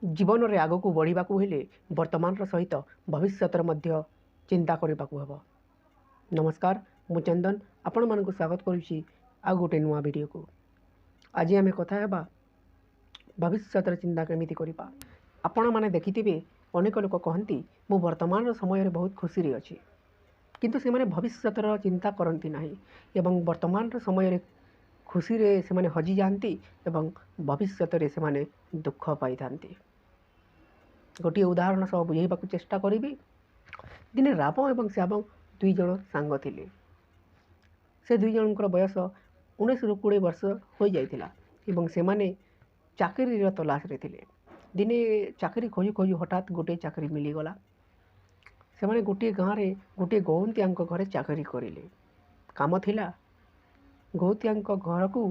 ଜୀବନରେ ଆଗକୁ ବଢ଼ିବାକୁ ହେଲେ ବର୍ତ୍ତମାନର ସହିତ ଭବିଷ୍ୟତର ମଧ୍ୟ ଚିନ୍ତା କରିବାକୁ ହେବ। ନମସ୍କାର, ମୁଁ ଚନ୍ଦନ ଆପଣମାନଙ୍କୁ ସ୍ୱାଗତ କରୁଛି ଆଉ ଗୋଟେ ନୂଆ ଭିଡ଼ିଓକୁ। ଆଜି ଆମେ କଥା ହେବା ଭବିଷ୍ୟତର ଚିନ୍ତା କେମିତି କରିବା। ଆପଣମାନେ ଦେଖିଥିବେ ଅନେକ ଲୋକ କହନ୍ତି ମୁଁ ବର୍ତ୍ତମାନର ସମୟରେ ବହୁତ ଖୁସିରେ ଅଛି, କିନ୍ତୁ ସେମାନେ ଭବିଷ୍ୟତର ଚିନ୍ତା କରନ୍ତି ନାହିଁ ଏବଂ ବର୍ତ୍ତମାନର ସମୟରେ ଖୁସିରେ ସେମାନେ ହଜିଯାଆନ୍ତି ଏବଂ ଭବିଷ୍ୟତରେ ସେମାନେ ଦୁଃଖ ପାଇଥାନ୍ତି। ଗୋଟିଏ ଉଦାହରଣ ସହ ବୁଝାଇବାକୁ ଚେଷ୍ଟା କରିବି। ଦିନେ ରାମ ଏବଂ ଶ୍ୟାମ ଦୁଇ ଜଣ ସାଙ୍ଗ ଥିଲେ। ସେ ଦୁଇ ଜଣଙ୍କର ବୟସ 19ରୁ 20 ବର୍ଷ ହୋଇଯାଇଥିଲା ଏବଂ ସେମାନେ ଚାକିରିର ତଲାସରେ ଥିଲେ। ଦିନେ ଚାକିରି ଖୋଜୁ ଖୋଜୁ ହଠାତ୍ ଗୋଟିଏ ଚାକିରି ମିଳିଗଲା। ସେମାନେ ଗୋଟିଏ ଗାଁରେ ଗୋଟିଏ ଗଉନ୍ତିଆଙ୍କ ଘରେ ଚାକିରି କରିଲେ। କାମ ଥିଲା ଗଉନ୍ତିଆଙ୍କ ଘରକୁ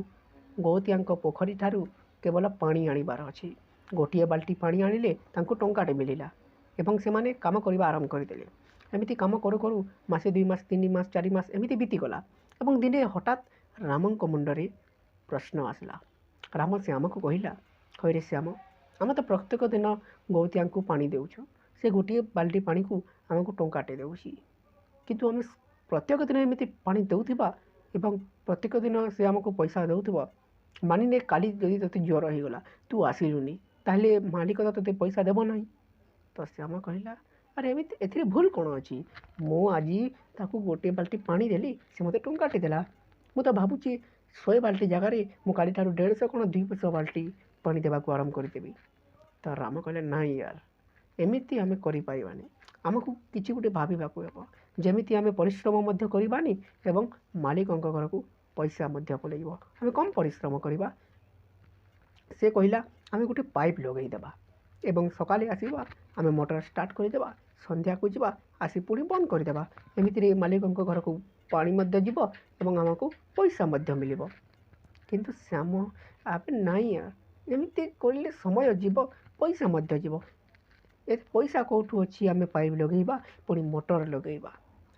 ଗଉନ୍ତିଆଙ୍କ ପୋଖରୀ ଠାରୁ କେବଳ ପାଣି ଆଣିବାର ଅଛି। ଗୋଟିଏ ବାଲ୍ଟି ପାଣି ଆଣିଲେ ତାଙ୍କୁ ଟଙ୍କାଟେ ମିଳିଲା ଏବଂ ସେମାନେ କାମ କରିବା ଆରମ୍ଭ କରିଦେଲେ। ଏମିତି କାମ କରୁ କରୁ ମାସେ, 2 ମାସ, 3 ମାସ, 4 ମାସ ଏମିତି ବିତିଗଲା ଏବଂ ଦିନେ ହଠାତ୍ ରାମଙ୍କ ମୁଣ୍ଡରେ ପ୍ରଶ୍ନ ଆସିଲା। ରାମ ଶ୍ୟାମକୁ କହିଲା, ହଇରେ ଶ୍ୟାମ, ଆମେ ତ ପ୍ରତ୍ୟେକ ଦିନ ଗଉନ୍ତିଆଙ୍କୁ ପାଣି ଦେଉଛୁ, ସେ ଗୋଟିଏ ବାଲ୍ଟି ପାଣିକୁ ଆମକୁ ଟଙ୍କାଟେ ଦେଉଛି, କିନ୍ତୁ ଆମେ ପ୍ରତ୍ୟେକ ଦିନ ଏମିତି ପାଣି ଦେଉଥିବା ଏବଂ ପ୍ରତ୍ୟେକ ଦିନ ସେ ଆମକୁ ପଇସା ଦେଉଥିବ। ମାନିନେ କାଲି ଯଦି ତୋତେ ଜ୍ୱର ହେଇଗଲା, ତୁ ଆସିଲୁନି, ତାହେଲେ ମାଲିକ ତ ତୋତେ ପଇସା ଦେବ ନାହିଁ। ତ ଶ୍ୟାମ କହିଲା, ଆରେ ଏମିତି ଏଥିରେ ଭୁଲ କ'ଣ ଅଛି? ମୁଁ ଆଜି ତାକୁ ଗୋଟିଏ ବାଲ୍ଟି ପାଣି ଦେଲି, ସେ ମୋତେ ଟଙ୍କାଟେ ଦେଲା। ମୁଁ ତ ଭାବୁଛି 100 ବାଲ୍ଟି ଜାଗାରେ ମୁଁ କାଲିଠାରୁ 150 କ'ଣ 200 ବାଲ୍ଟି ପାଣି ଦେବାକୁ ଆରମ୍ଭ କରିଦେବି। ତ ରାମ କହିଲେ, ନାଇଁ ୟାର, ଏମିତି ଆମେ କରିପାରିବାନି, ଆମକୁ କିଛି ଗୋଟେ ଭାବିବାକୁ ହେବ, ଯେମିତି ଆମେ ପରିଶ୍ରମ ମଧ୍ୟ କରିବାନି ଏବଂ ମାଲିକଙ୍କ ଘରକୁ ପଇସା ମଧ୍ୟ ପଳାଇବ, ଆମେ କମ୍ ପରିଶ୍ରମ କରିବା। ସେ କହିଲା, ଆମେ ଗୋଟେ ପାଇପ୍ ଲଗାଇଦେବା ଏବଂ ସକାଳେ ଆସିବା, ଆମେ ମୋଟର ଷ୍ଟାର୍ଟ କରିଦେବା, ସନ୍ଧ୍ୟାକୁ ଯିବା, ଆସି ପୁଣି ବନ୍ଦ କରିଦେବା। ଏମିତିରେ ମାଲିକଙ୍କ ଘରକୁ ପାଣି ମଧ୍ୟ ଯିବ ଏବଂ ଆମକୁ ପଇସା ମଧ୍ୟ ମିଳିବ। କିନ୍ତୁ ଶ୍ୟାମ, ଆବେ ନାଇଁ ୟାର, ଏମିତି କରିଲେ ସମୟ ଯିବ, ପଇସା ମଧ୍ୟ ଯିବ, ଏ ପଇସା କେଉଁଠୁ ଅଛି? ଆମେ ପାଇପ୍ ଲଗାଇବା ପୁଣି ମୋଟର ଲଗାଇବା,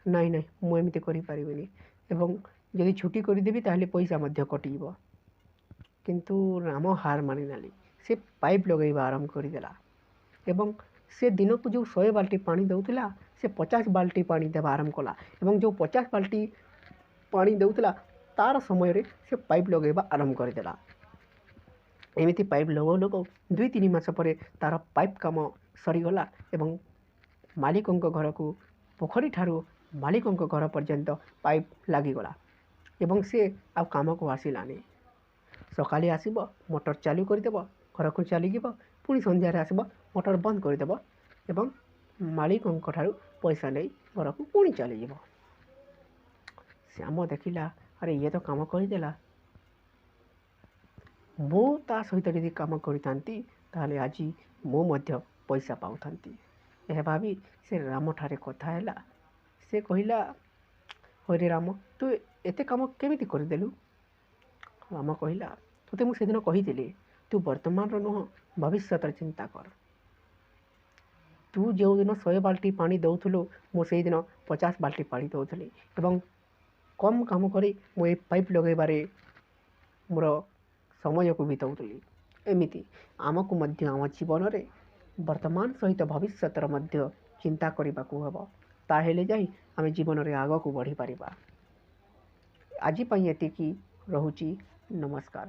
ନାଇଁ ନାଇଁ ମୁଁ ଏମିତି କରିପାରିବିନି, ଏବଂ ଯଦି ଛୁଟି କରିଦେବି ତାହେଲେ ପଇସା ମଧ୍ୟ କଟିଯିବ। କିନ୍ତୁ ରାମ ହାର ମାନିନେଲି, ସେ ପାଇପ୍ ଲଗାଇବା ଆରମ୍ଭ କରିଦେଲା ଏବଂ ସେ ଦିନକୁ ଯେଉଁ 100 ବାଲ୍ଟି ପାଣି ଦେଉଥିଲା ସେ 50 ବାଲ୍ଟି ପାଣି ଦେବା ଆରମ୍ଭ କଲା ଏବଂ ଯେଉଁ 50 ବାଲ୍ଟି ପାଣି ଦେଉଥିଲା ତା'ର ସମୟରେ ସେ ପାଇପ୍ ଲଗାଇବା ଆରମ୍ଭ କରିଦେଲା। ଏମିତି ପାଇପ୍ ଲଗାଉ ଲଗାଉ 2-3 ମାସ ପରେ ତା'ର ପାଇପ୍ କାମ ସରିଗଲା ଏବଂ ମାଲିକଙ୍କ ଘରକୁ ପୋଖରୀ ଠାରୁ ମାଲିକଙ୍କ ଘର ପର୍ଯ୍ୟନ୍ତ ପାଇପ୍ ଲାଗିଗଲା ଏବଂ ସେ ଆଉ କାମକୁ ଆସିଲାନି। ସକାଳେ ଆସିବ, ମୋଟର ଚାଲୁ କରିଦେବ, ଘରକୁ ଚାଲିଯିବ, ପୁଣି ସନ୍ଧ୍ୟାରେ ଆସିବ, ମୋଟର ବନ୍ଦ କରିଦେବ ଏବଂ ମାଲିକଙ୍କ ଠାରୁ ପଇସା ନେଇ ଘରକୁ ପୁଣି ଚାଲିଯିବ। ଶ୍ୟାମ ଦେଖିଲା, ଆରେ ଇଏ ତ କାମ କରିଦେଲା, ମୁଁ ତା ସହିତ ଯଦି କାମ କରିଥାନ୍ତି ତାହେଲେ ଆଜି ମୁଁ ମଧ୍ୟ ପଇସା ପାଉଥାନ୍ତି। ଏହା ଭାବି ସେ ରାମଠାରେ କଥା ହେଲା। ସେ କହିଲା, ହଇରେ ରାମ, ତୁ ଏତେ କାମ କେମିତି କରିଦେଲୁ? ରାମ କହିଲା, ତୋତେ ମୁଁ ସେଦିନ କହିଥିଲି, ତୁ ବର୍ତ୍ତମାନର ନୁହଁ ଭବିଷ୍ୟତର ଚିନ୍ତା କର। ତୁ ଯେଉଁଦିନ 100 ବାଲ୍ଟି ପାଣି ଦେଉଥିଲୁ, ମୁଁ ସେଇଦିନ 50 ବାଲ୍ଟି ପାଣି ଦେଉଥିଲି ଏବଂ କମ୍ କାମ କରି ମୁଁ ଏଇ ପାଇପ୍ ଲଗାଇବାରେ ମୋର ସମୟକୁ ବିତାଉଥିଲି। ଏମିତି ଆମକୁ ମଧ୍ୟ ଆମ ଜୀବନରେ ବର୍ତ୍ତମାନ ସହିତ ଭବିଷ୍ୟତର ମଧ୍ୟ ଚିନ୍ତା କରିବାକୁ ହେବ, ତାହେଲେ ଯାଇ ଆମେ ଜୀବନରେ ଆଗକୁ ବଢ଼ିପାରିବା। ଆଜି ପାଇଁ ଏତିକି ରହୁଛି। ନମସ୍କାର।